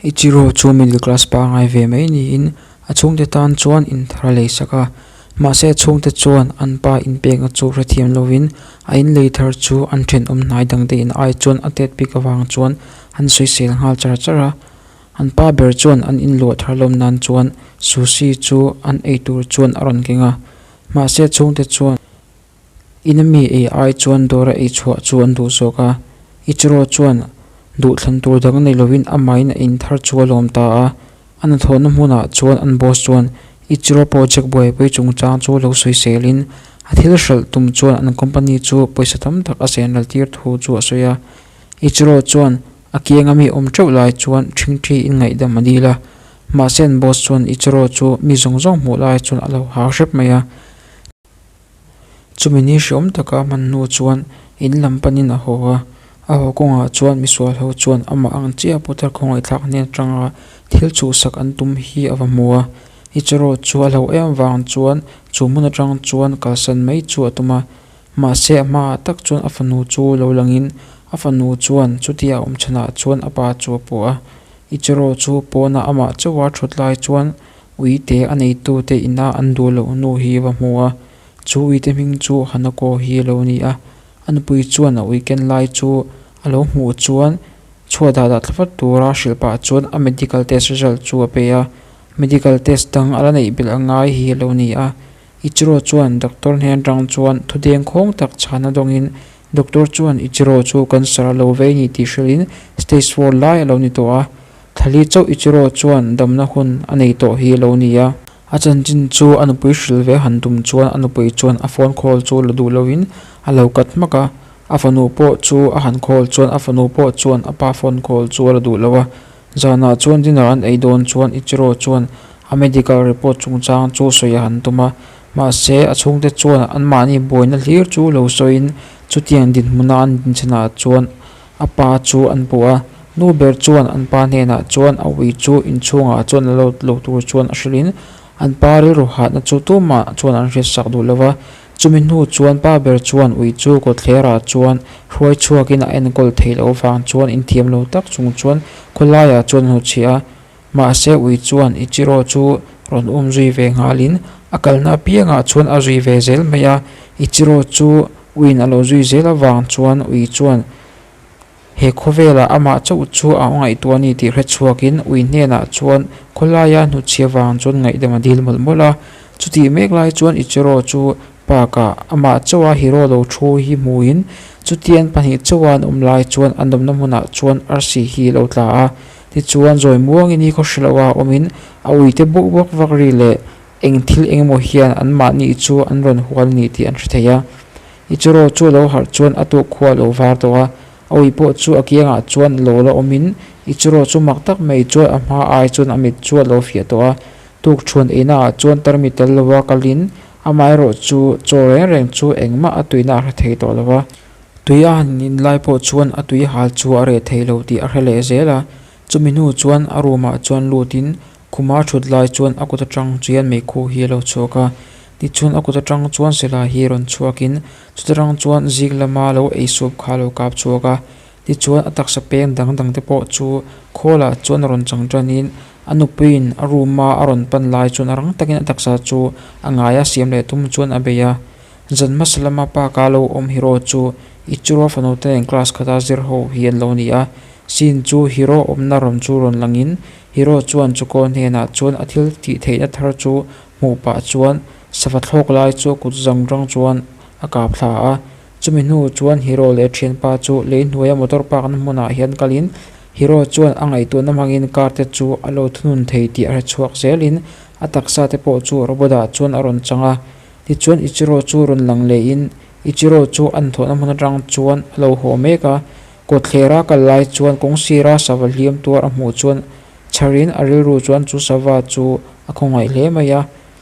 Ichiro chu middle class pangngai ve mai niin a chhungte tan chuan in thar a lei sak a, mahse a chhungte chuan an pa inpekna chu hrethiam lovin a in lei thar chu an thenawm hnai dangte in ai chuan a tet bik avang chuan an sawisel nghal char char a. An pa ber chuan an inluah thar lawm nan chuan sushi chu an ei tur chuan a rawn keng a, mahse a chhungte chuan Ina mi ei ai chuan dawr a ei chhuah chu an duh zawk a, Ichiro chuan duhthlan tur dang nei lovin amahin a in thar chu a lawm ta a. A hnathawhna hmunah chuan an boss chuan Ichiro project buaipui chungchang chu lo sawiselin a thil hralh tum chuan an company chu pawisa tam tak a senral tir thu chu a sawi a. Ichiro chuan a kianga mi awm teuh lai chuan ṭhingṭhi in ngaihdam a dil a, mahse an boss chuan Ichiro chu mi zawng zawng hmuh lai chuan a lo hau hrep mai a. Chumi ni hreawm taka hman hnu chuan in lam panin a haw a, a haw kawngah chuan misual ho chuan amah ang chiah putar khawngaihthlak hnen atanga thil chhuhsak an tum hi a va hmu a. Ichiro chu a hlauh em vang chuan chu hmun atang chuan kalsan mai chu a tum a, mahse a hmaah tak chuan a fanu chu lo langin a fanu chuan chutia a awm chhanah chuan a pa chu a pawh a. Ichiro chu pawnah amah chauha thut lai chuan Uite a neitute ina an duh loh hnu hi va hmu a, chu uite hming chu Hanako hi a lo ni a. A nupui chuan a ui ken lai chu a lo hmuh chuan chhuat ah dah thla vat tura hrilh pah chuan a medical test result chu a pe a. Medical test dang a la neih belh a ngai hi a lo ni a. Ichiro chuan doctor hnen atang chuan thu dengkhawng tak chhana dawngin doctor chuan Ichiro chu cancer a lo vei ni tih hrilhin stage four lai a lo ni tawh a. Thali chauh Ichiro chuan damna hun a nei tawh hi a lo ni a. A chanchin chu a nupui hrilh ve han tum chuan a nupui chuan a phone call chu la duh loin a lo cut hmak a. A fanu pawh chu a han call chuan a fanu pawh chuan a pa phone call chu a la duh lo a. Zanah chuan dinner an ei dawn chuan Ichiro chuan a medical report chungchang chu sawi a han tum a. Mahse a chhungte chuan anmahni buaina hlir chu lo sawiin chutiang dinhmuna an dinchhanah chuan A pa chu an puh a, nu ber chuan an pa hnenah chuan a ui chu inchhungah chuan a lo lo tur chuan a hrilhin an pa rilru hatna chu tumah chuan an hriatsak duh lo va. Chumi hnu chuan pa ber chuan ui chu kawtthlerah chuan hruai chhuakin a enkawl theih loh vang chuan inthiam lo tak chung chuan khawlaiah chuan a hnuchhiah a. Mahse ui chuan Ichiro chu rawn um zui ve nghalin a kalna apiangah chuan a zui ve zel mai a. Ichiro chu uiin a lo zui zel avang chuan ui chuan he khawvelah amah chauh chu a ngaihtuah a ni tih hre chhuakin ui hnenah chuan khawlaia hnuchhia vang chuan ngaihdam a dil mawlh mawlh a. Chutih mek lai chuan Ichiro chu park ah amah chauha hero lo thu hi hmuhin chutiang pahnih chauha an awm lai chuan an awmna hmunah chuan arsi hi a lo tla a. Tichuan zawi muangin hi khaw hre loha awmin a uite buk vak vak ri leh eng thil eng emaw hian anmahni chu an rawn hual a ni tih an hre thei a. Ichiro chu lo harh chuan a tuk khua a lo var tawh a, a ui pawh chu a kiangah chuan lo la awmin Ichiro chu mak tak mai chuan a hma ai chuan a mit chu a lo fiah tawh a. Tuk chhuan einaah chuan tarmi tel lova kalin amaherawh chu chaw reng reng chu engmah a tuina a hre thei tawh lo va. Tui a han in lai pawh chuan a tui hal chu a reh thei lo tih a hre leh zel a, chumi hnu chuan a room ah chuan lut in khuma thut lai chuan a kut atang chuan meikhu hi a lo chhuak a, tichuan a kut atang chuan silai hi rawn chhuak in chuta tang chuan zing lama lo ei sup kha a lo kap chhuak a, tichuan a taksa peng dang dang te pawh chu khawl ah chuan a rawn chang tan in a nupui in a room a a rawn pan lai chuan a rang takin a taksa chu a ngai a siam leh tum chuan a bei a. Zan hmasa lama park a lo awm Hero chu Ichiro fanu te nen class khata zir ho hi an lo ni a. Scene chu Hero awmna rawn chu rawn langin Hero chuan Chuko hnenah chuan a thil tih theihna thar chu hmuh pah chuan sava thlawk lai chu a kut zang rang chuan a kap thla a. Chumi hnu chuan Hero leh a thianpa chu lei hnuaia motor park na hmunah hian kalin Hero chuan a ngaihtuahna hmangin car te chu a lo thunun thei tih a hre chhuak zelin a taksa te pawh chu robot ah chuan a rawn chang a. Tichuan Ichiro chu rawn lang lehin Ichiro chu an thawhna hmun atang chuan a lo haw mek a, kawtthlera kal lai chuan kawng sira sava hliam tuar a hmuh chuan chharin a rilru chuan chu sava chu a khawngaih hle mai a.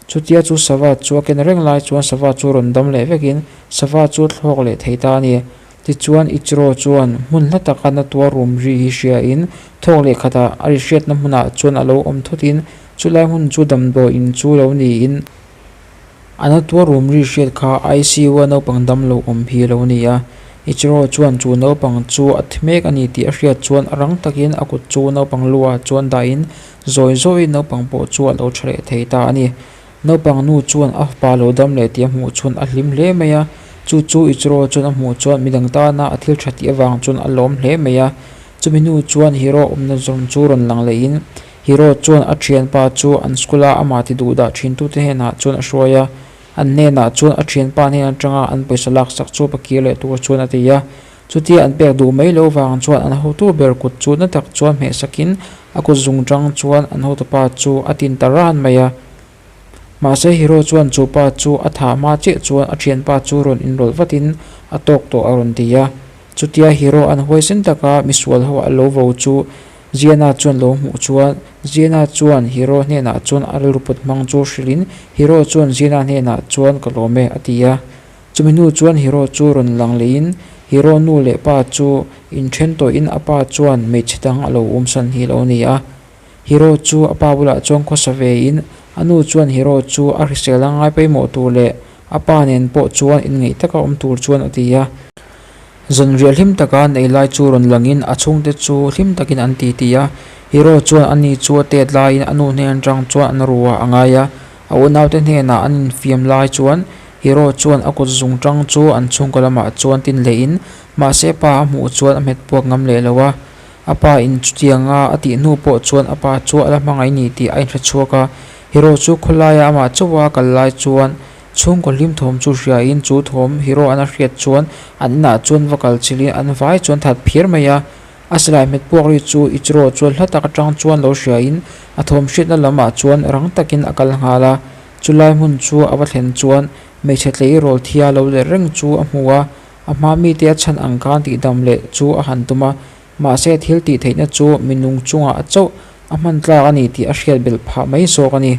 Chutia chu sava chu a ken reng lai chuan sava chu rawn dam leh vekin sava chu a thlawk leh thei ta a ni. Tichuan Ichiro chuan hmun hla taka na tuar rum ri hi hriain thawk leh khatah a ri hriatna hmunah chuan a lo awm thutin chulai hmun chu damdawiin chu lo niin A na tuar rum ri hriat kha ICU a naupang dam lo awm hi a lo ni a. Ichiro chuan chu naupang chu a thi mek a ni tih a hriat chuan a rang takin a kut chu naupang lu ah chuan dahin zawi zawiin naupang pawh chu a lo tha leh thei ta a ni. Naupang nu chuan a fapa lo dam leh tih a hmuh chuan a hlim hle mai a, chu chu Ichiro chuan a hmuh chuan midang tana a thil tha tih avang chuan a lawm hle mai a. Chumi hnu chuan Hiro awmna zawng chu rawn lang lehin Hiro chuan a thianpa chu an school a amah ti duh dah thintute hnenah chuan a hruai a, an hnenah chuan a thianpa hnen atanga an pawisa laksak chu pakir leh tur chuan a ti a. Chutia an pek duh mai loh vang chuan an hotu ber kut chu na tak chuan hmeh sakin a kut zung tang chuan an hotupa chu a tin ta ran mai a. Mahse Hiro chuan chu pa chu a thah hma chiah chuan a thianpa chu rawn inrawlh vatin a tawk tawh a rawn ti a. Chutia Hiro an huaisen taka misual ho a lo vo chu Ziana chuan lo hmuh chuan Ziana chuan Hiro hnenah chuan a rilru put hmang chu hrilhin Hiro chuan Ziana hnenah chuan ka lawm e a ti a. Chumi hnu chuan Hiro chu rawn lang leiin Hiro nu leh pa chu inthen tawhin a pa chuan hmeichhe dang a lo umsan hi lo ni a. Hiro chu a pa bulah chuan khawsa vein a nu chuan Hiro chu a hrisel a ngai pawimawh tur leh a pa nen pawh chuan inngeih taka awm tur chuan a ti a. Zanriah hlim taka nei lai chu rawn langin a chhungte chu hlim takin an ti ti a. Hiro chuan ani chu a tet laiin a nu hnen atang chuan an ruah a ngai a. A unaute hnenah an infiam lai chuan Hiro chuan a kut zung tang chu an chhungkaw lamah chuan tin lehin mahse pa a hmuh chuan a hmet puak ngam leh lo a. A pa in chutianga a tih hnu pawh chuan a pa chu a la hmangaih ni tih a inhre chhuak a. Hiro chu khawlaia amah chauha kal lai chuan chhungkaw hlim thawm chu hriain chu thawm Hiro an a hriat chuan an inah chuan va kal chilhin an vai chuan that phiar mai a. A silai hmet puak ri chu Ichiro chuan hla tak atang chuan lo hriain a thawm hriatna lamah chuan rang takin a kal nghal a. Chulai hmun chu a va thlen chuan hmeichhe tleirawl thia lo let reng chu a hmu a, a hma mite a chhan ang khan tihdam leh chu a han tum a, mahse thil tih theihna chu minung chungah a chauh a hman tlak a ni tih a hriat belh phah mai zawk a ni.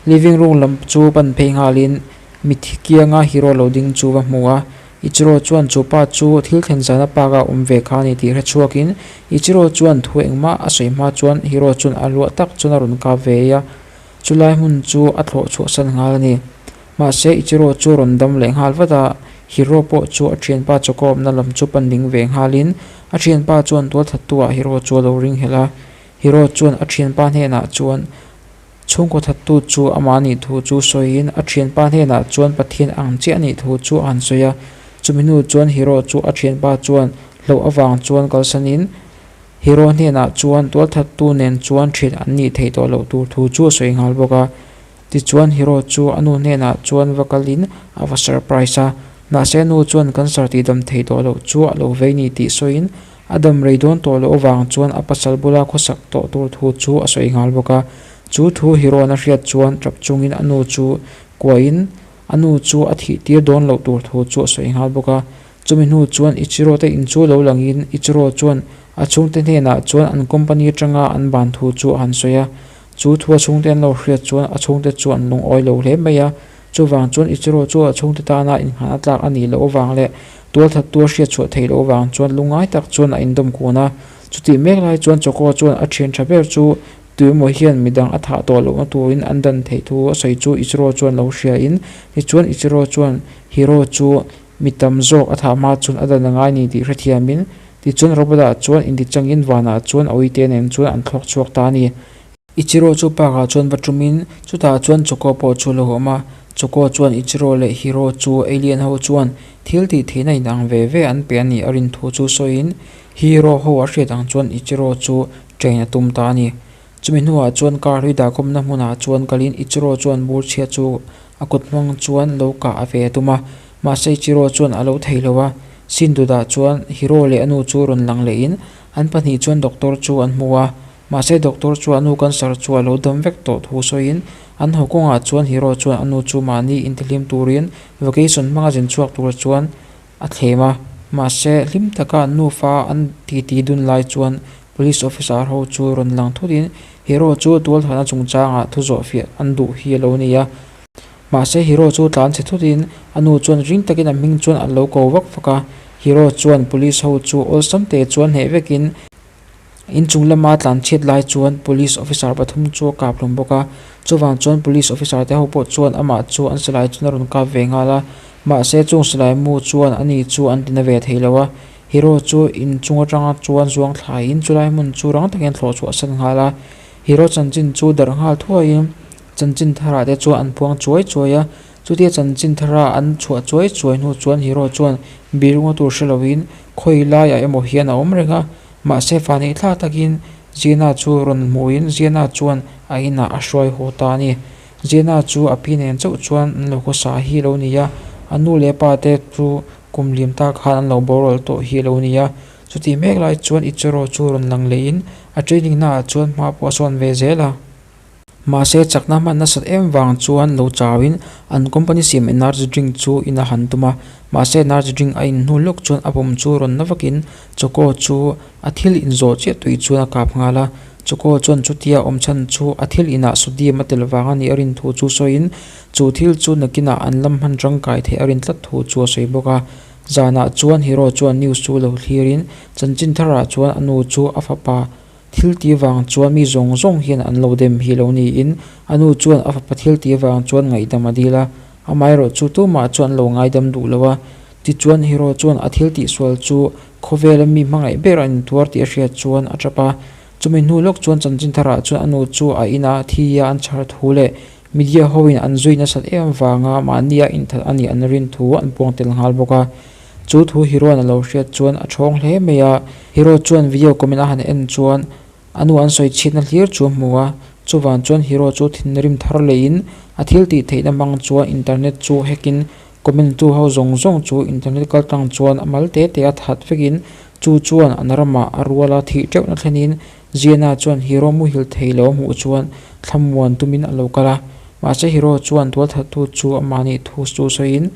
Living room lam chu pan phei nghalin mithi kianga hero lo ding chu va hmu a, Ichiro chuan chu pa chu thil thlen zana park a awm ve kha a ni tih hre chhuakin Ichiro chuan thu engmah a sawi hma chuan hero chuan a luah tak chuan a rawn kap ve a, chulai hmun chu a thlawh chhuahsan nghal a ni. Mahse Ichiro chu rawn dam leh nghal vat a, hero pawh chu a thianpa chawka awmna lam chu pan ding ve nghalin a thianpa chuan tualthattu ah hero chu a lo ring helh a, hero chuan a thianpa hnenah chuan Chhungkaw thattu chu amah nih thu chu sawiin a thianpa hnenah chuan Pathian ang chiah nih thu chu a han sawi a. Chumi hnu chuan Hero chu a thianpa chuan hlauh avang chuan kalsanin Hero hnenah chuan tualthattu nen chuan thian an nih theih tawh loh tur thu chu a sawi nghal bawk a. Tichuan Hero chu a nu hnenah chuan va kalin a va surprise a. Mahse a nu chuan cancer tihdam theih tawh loh chu a lo vei ni tih sawiin A dam rei dawn tawh loh avang chuan a pasal bula khawsak tawh tur thu chu a sawi nghal bawk a. Chu thu Hiron a hriat chuan tap chungin a nu chu kuahin a nu chu a thih tir dawn loh tur thu chu a sawi nghal bawk a. Chumi hnu chuan Ichiro te in chu lo langin Ichiro chuan a chhungte hnenah chuan an company atanga an ban thu chu a han sawi a. Chu thu a chhungte an lo hriat chuan a chhungte chu an lungawi lo hle mai a. Chuvang chuan Ichiro chu a chhungte tana innghan a tlak a nih loh avang leh tualthattu a hriat chhuah theih loh avang chuan lungngai tak chuan a indawm kun a. Chutih mek lai chuan Choco chuan a thian tha ber chu tuemaw hian midang a thah tawh lohna turin an dan theih thu a sawi chu Ichiro chuan lo hriain tichuan Ichiro chuan Hiro chu mi tam zawk a thah hma chuan a dan a ngai ni tih hrethiamin tichuan Robot-ah chuan intichangin vanah chuan a uite nen chuan an thlawk chhuak ta a ni. Ichiro chu park ah chuan va ṭumin chutah chuan Choco pawh chu a lo awm a. Choco chuan Ichiro leh Hiro chu alien ho chuan thil tih theihna inang ve ve an pe a nih a rin thu chu sawiin Hiro ho a hriat ang chuan Ichiro chu train a tum ta a ni. Chumi hnuah chuan car hlui dahkhawmna hmunah chuan kalin Ichiro chuan bur chhia chu a kut hmang chuan lo kah a ve a tum a. Mahse Ichiro chuan a lo thei lo a. Sindhudah chuan Hiro leh a nu chu rawn lang lehin an pahnih chuan doctor chu an hmu a. Mahse doctor chu a nu cancer chu a lo dam vek tawh thu sawiin an haw kawngah chuan Hero chuan a nu chu mahni intihlim turin vacation hmanga zin chhuak tur chuan a thlem a. Mahse hlim taka an nufa an titi dun lai chuan police officer ho chu rawn lang thutin Hero chu tualthahna chungchangah thu zawh fiah an duh hi a lo ni a. Mahse Hero chu tlan chhe thutin a nu chuan ring takin a hming chuan a lo ko vak vak a. Hero chuan police ho chu awlsam te chuan hneh vekin Inchung lama tlan chhiat lai chuan police officer pathum chu a kap hlawm bawk a, chuvang chuan police officer te ho pawh chuan amah chu an silai chuan a rawn kap ve nghal a. Mahse chung silai mu chuan ani chu an tina ve thei lo a. Hero chu in chung atanga chuan zuang thlaiin chulai hmun chu rang takin thlawh chhuah san nghal a. Hero chanchin chu darh nghal thuaiin chanchin tharah te chuan an puang chuai chuai a. Chutia chanchin thara an chhuah chuai chuai hnu chuan Hero chuan birunga tur hre loin khawi laiah emaw hian a awm reng a. Mahse fahnih thlak takin Ziana chu rawn hmuhin Ziana chuan a inah a hruai haw ta a ni. Ziana chu a pi nen chauh chuan an lo khawsa hi a lo ni a, a nu leh pa te chu kum liam ta khan an lo boral tawh hi a lo ni a. Chutih mek lai chuan Ichiro chu rawn lang lehin a training naah chuan hma pawh a sawn ve zel a. Mahse chakna hman nasat em vang chuan lo chauin an company siam energy drink chu in a han tum a, mahse energy drink a in hnu lawk chuan a pum chu rawn na vakin Choco chu a thil in zawh chiah tui chuan a kap nghal a. Choco chuan chutia awm chhan chu a thil inah sodium a tel vang a nih a rin thu chu sawiin chu thil chu nakinah an lam hman tangkai theih a rin tlat thu chu a sawi bawk a. Zanah chuan Hero chuan news chu lo thlirin chanchin tharah chuan a nu chu a fapa Thil tih vang chuan mi zawng zawng hian an lo dem hi lo niin a nu chuan a fapa thil tih vang chuan ngaihdam a dil a, amaherawh chu tumah chuan an lo ngaidam duh lo a. Tichuan Hero chuan a thil tihsual chu khawvela mi hmangaih ber a intuar tih a hriat chuan a tap a. Chumi hnu lawk chuan chanchin tharah chuan a nu chu a ina thi a an chhar thu leh media hoin an zui nasat em vanga mahnia inthat a nih an rin thu an puang tel nghal bawk a. Chu thu Hero-a'n a lo hriat chuan a thawng hle mai a, Hero chuan video comment a han en chuan a nu an sawi chhiatna hlir chu a hmu a, chuvang chuan Hero chu thinrim thar leiin a thil tih theihna hmang chuan internet chu hacking comment tu ho zawng zawng chu internet kal tlang chuan a mal te te a that vekin chu chuan an ramah a ruala thih teuhna thlenin Ziana chuan Hero muhil thei lo a hmuh chuan thlamuan tumin a lo kal a, mahse Hero chuan tualthattu chu amahni thu chu sawiin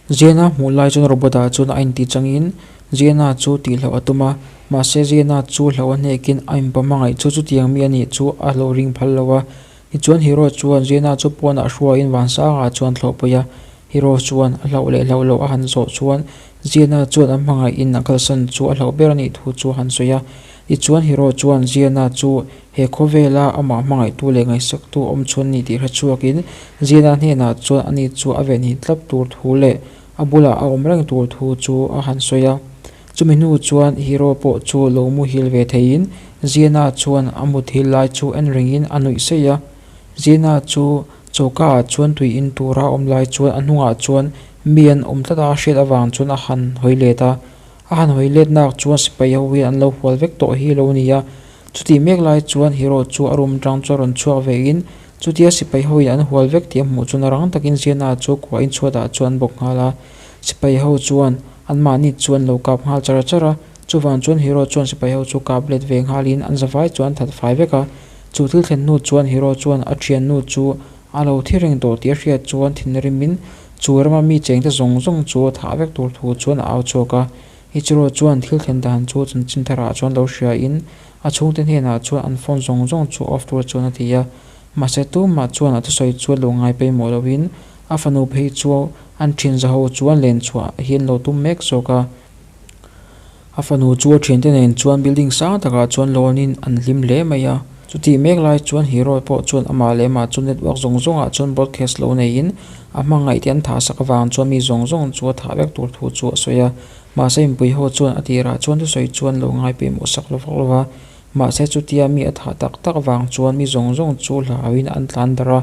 Ziana hmuh lai chuan Robot-ah chuan a intih changin Ziana chu tihhlauh a tum a, mahse Ziana chu hlauh a hnekin a inpa hmangaih chu chutiang mi a nih chu a lo ring phal lo a. Tichuan Hero chuan Ziana chu pawnah hruaiin Vansangah chuan thlawh pawih a. Hero chuan a hlauh leh hlauh loh a han zawh chuan Ziana chuan a hmangaihin a kalsan chu a hlauh ber a nih thu chu a han sawi a. Tichuan Hero chuan Ziana chu he khawvela amah hmangaihtu leh ngaihsaktu awm chhuan ni tih hre chhuakin Ziana hnenah chuan ani chu a venhim tlap tur thu leh a bulah a awm reng tur thu chu a han sawi a. Chumi hnu chuan Hero pawh chu lo muhil ve theiin Ziana chuan a muthil lai chu en rengin a nuih saih a. Ziana chu choka ah chuan tui in tura awm lai chuan a hnungah chuan mi an awm tlat a hriat avang chuan a han hawi let a. A han hawi let nak chuan sipai ho hian an lo hual vek tawh hi lo ni a. Chutih mek lai chuan Hero chu a room tang chuan rawn chhuak ve in chutia sipai ho in an hual vek tih a hmuh chuan rang takin Ziana chu kuah in chhuat ah chuan an bawk nghal a. Sipai ho chuan an mahni chu an lo kap nghal char char a. Chuvang chuan Hero chuan sipai ho chu kap let ve nghal in an zavai chuan an that fai vek a. Chu thil thlen hnu chuan Hero chuan a thiannu chu a lo thi reng tawh tih a hriat chuan thinrim in chu rama mi chengte zawng zawng chu a thah vek tur thu chuan a au chhuak a. Ichiro chuan thil thlen dan chu chanchin tharah chuan lo hria in a chhungte hnenah chuan an phone zawng zawng chu off tur chuan a ti a. Mahse tumah chuan a thusawi chu lo ngai pawimawh loin a fanu phei chu an thian zaho chuan len chhuah hi an lo tum mek zawk a. A fanu chu a thiante nen chuan building sang takah chuan lawnin an hlim hle mai a. Chutih mek lai chuan hero pawh chuan amah leh amah chu network zawng zawngah chuan broadcast lo neiin a hmangaih te an thah sak avang chuan mi zawng zawng chu a thah vek tur thu chu a sawi a. Mahse mipui ho chuan a tirah chuan thusawi chuan lo ngai pawimawh sak lo vak lo va. Mahse chutia mi a thah tak tak avang chuan mi zawng zawng chu hlauin an tlan darh a.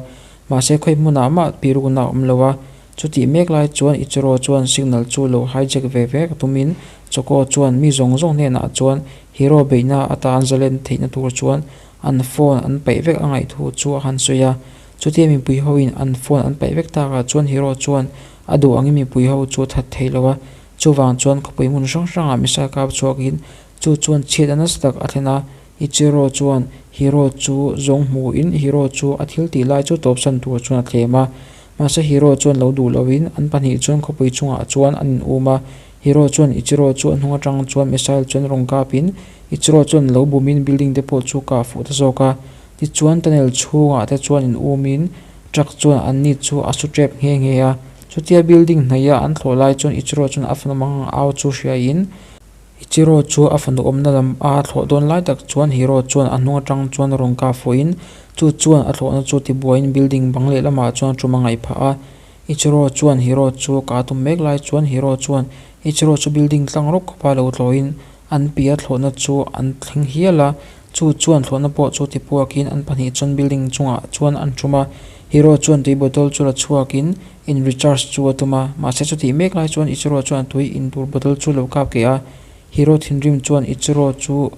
Mahse khawi hmunah mah pirukna a awm lo a. Chutih mek lai chuan Ichiro chuan signal chu lo hijack ve vek a tumin Choco chuan mi zawng zawng hnenah chuan hero beihna atan zalen theihna tur chuan an phone an paih vek a ngaih thu chu a han sawi a. Chutia mipui hoin an phone an paih vek takah chuan hero chuan a duh angin mipui ho chu a that thei lo a. Chuvang chuan khawpui hmun hrang hrangah missile kap chhuakin chu chuan chhiat a nasa tak a thlen a. Ichiro chuan hero chu zawng hmuhin hero chu a thil tih lai chu tawpsan tur chuan a thlem a. Mahse Hiro chuan lo duh loin an pahnih chuan khawpui chungah chuan an in um a. Hiro chuan Ichiro chu a hnung atang chuan missile chuan rawn kapin Ichiro chuan lo bumin building te pawh chu kah fuh ta zawk a. Tichuan tunnel chhungah te chuan in umin truck chuan an ni chu a su tep nghe nghe a. Chutia building hnaih a an thlawh lai chuan Ichiro chuan a fanu mang au chu hriain Ichiro chu a fanu awmna lam a thlawh dawn lai tak chuan Hiro chuan a hnung atang chuan rawn kah fuhin chu chuan a thlawhna chu tibuaiin building bang lehlamah chuan tum a ngaih phah a. Ichiro chuan Hiro chu kah a tum mek lai chuan Hiro chuan Ichiro chu building tlang rawk khawpa lo tlawhin an piah thlawhna chu an thleng hial a, chu chuan thlawhna pawh chu tipuakin an pahnih chuan building chungah chuan an tum a. Hiro chuan tui bottle chu la chhuakin in recharge chu a tum a, mahse chutih mek lai chuan Ichiro chuan tui in tur bottle chu lo kap keh a. Hiro thinrim chuan Ichiro chu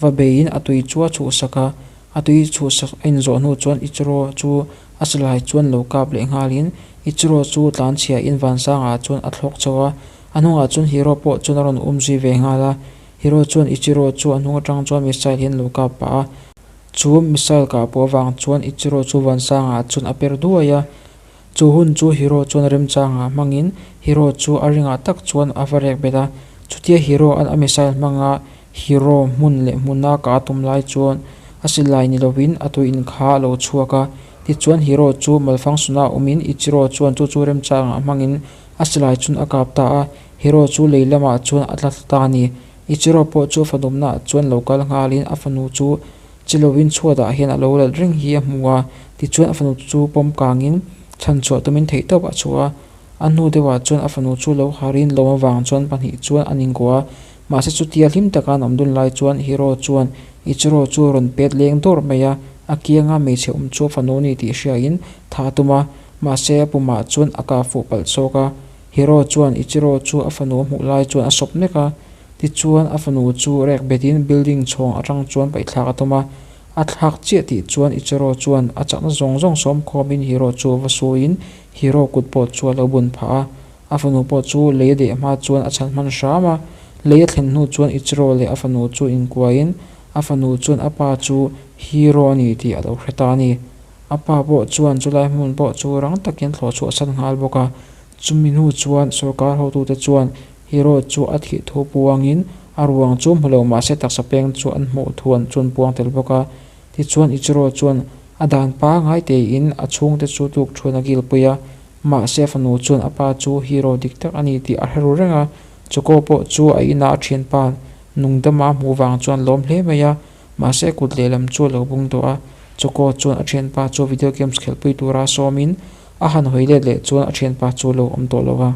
va beiin a tui chu a chhuhsak a, a tui chhuhsak a inzawh hnu chuan Ichiro chu a silai chuan lo kap leh nghalin Ichiro chu tlanchhiain vansangah chuan a thlawk chho a, a hnungah chuan Hiro pawh chuan a rawn um zui ve nghal a. Hiro chuan Ichiro chu a hnung atang chuan missile hian lo kap pah a, chu missile kah pawh avang chuan Ichiro chu vansangah chuan a per duai a. Chu hun chu Hiro chuan remchangah hmangin Hiro chu a ringah tak chuan a va rek bet a. Chutia Hiro an a missile hmanga Hiro hmun leh hmuna kah a tum lai chuan a silai ni lovin a tui in kha a lo chhuak a. Tichuan Hiro chu malfunction a awmin Ichiro chuan chu chu remchangah hmangin a silai chuan a kap ta a. Hiro chu lei lamah chuan a tla thla ta a ni. Ichiro pawh chu a fanumnaah chuan lo kal nghalin a fanu chu Chi lovin chhuatah hian a lo let reng hi a hmu a, tichuan a fanu chu pawm kangin chhan chhuah tumin theihtawp a chhuah a. A hnu deuhah chuan a fanu chu lo harin lawm avang chuan pahnih chuan an inkuah a. Mahse chutia hlim taka an awm dun lai chuan Hiro chuan Ichiro chu rawn pet leng dawr mai a, a kianga hmeichhe awm chu a fanu a ni tih hriain tha a tum a, mahse a pumah chuan a kah fuh palh chawk a. Hiro chuan Ichiro chu a fanu a hmuh lai chuan a sawp nek a. Tichuan a fanu chu rek betin building chhawng atang chuan paihthlak a tum a, a thlak chiah tih chuan Ichiro chuan a chakna zawng zawng sawm khawmin Hiro chu va suiin Hiro kut pawh chu a lo bun phah a, a fanu pawh chu lei a deh hma chuan a chhan hman hram a, lei a thlen hnu chuan Ichiro leh a fanu chu inkuaiin a fanu chuan a pa chu Hiro a ni tih a lo hre ta a ni. A pa pawh chuan chulai hmun pawh chu rang takin thlawh chhuahsan nghal bawk a, chumi hnu chuan sorkar hotute chuan Hero chu a thih thu puangin a ruang chu hmu lo mahse taksa peng chu an hmuh thu an chuan puang tel bawk a. Tichuan Ichiro chuan a dan pangai teiin a chhungte chu tuk thuan a kilpui a, mahse a fanu chuan a pa chu hero dik tak a ni tih a hre ru reng a. Choko pawh chu a inah a thianpa nungdama a hmuh vang chuan lawm hle mai a, mahse kut lehlam chu a lo bung tawh a. Choko chuan a thianpa chu video games khelhpui tura sawmin a han hawi let leh chuan a thianpa chu a lo awm tawh lo a.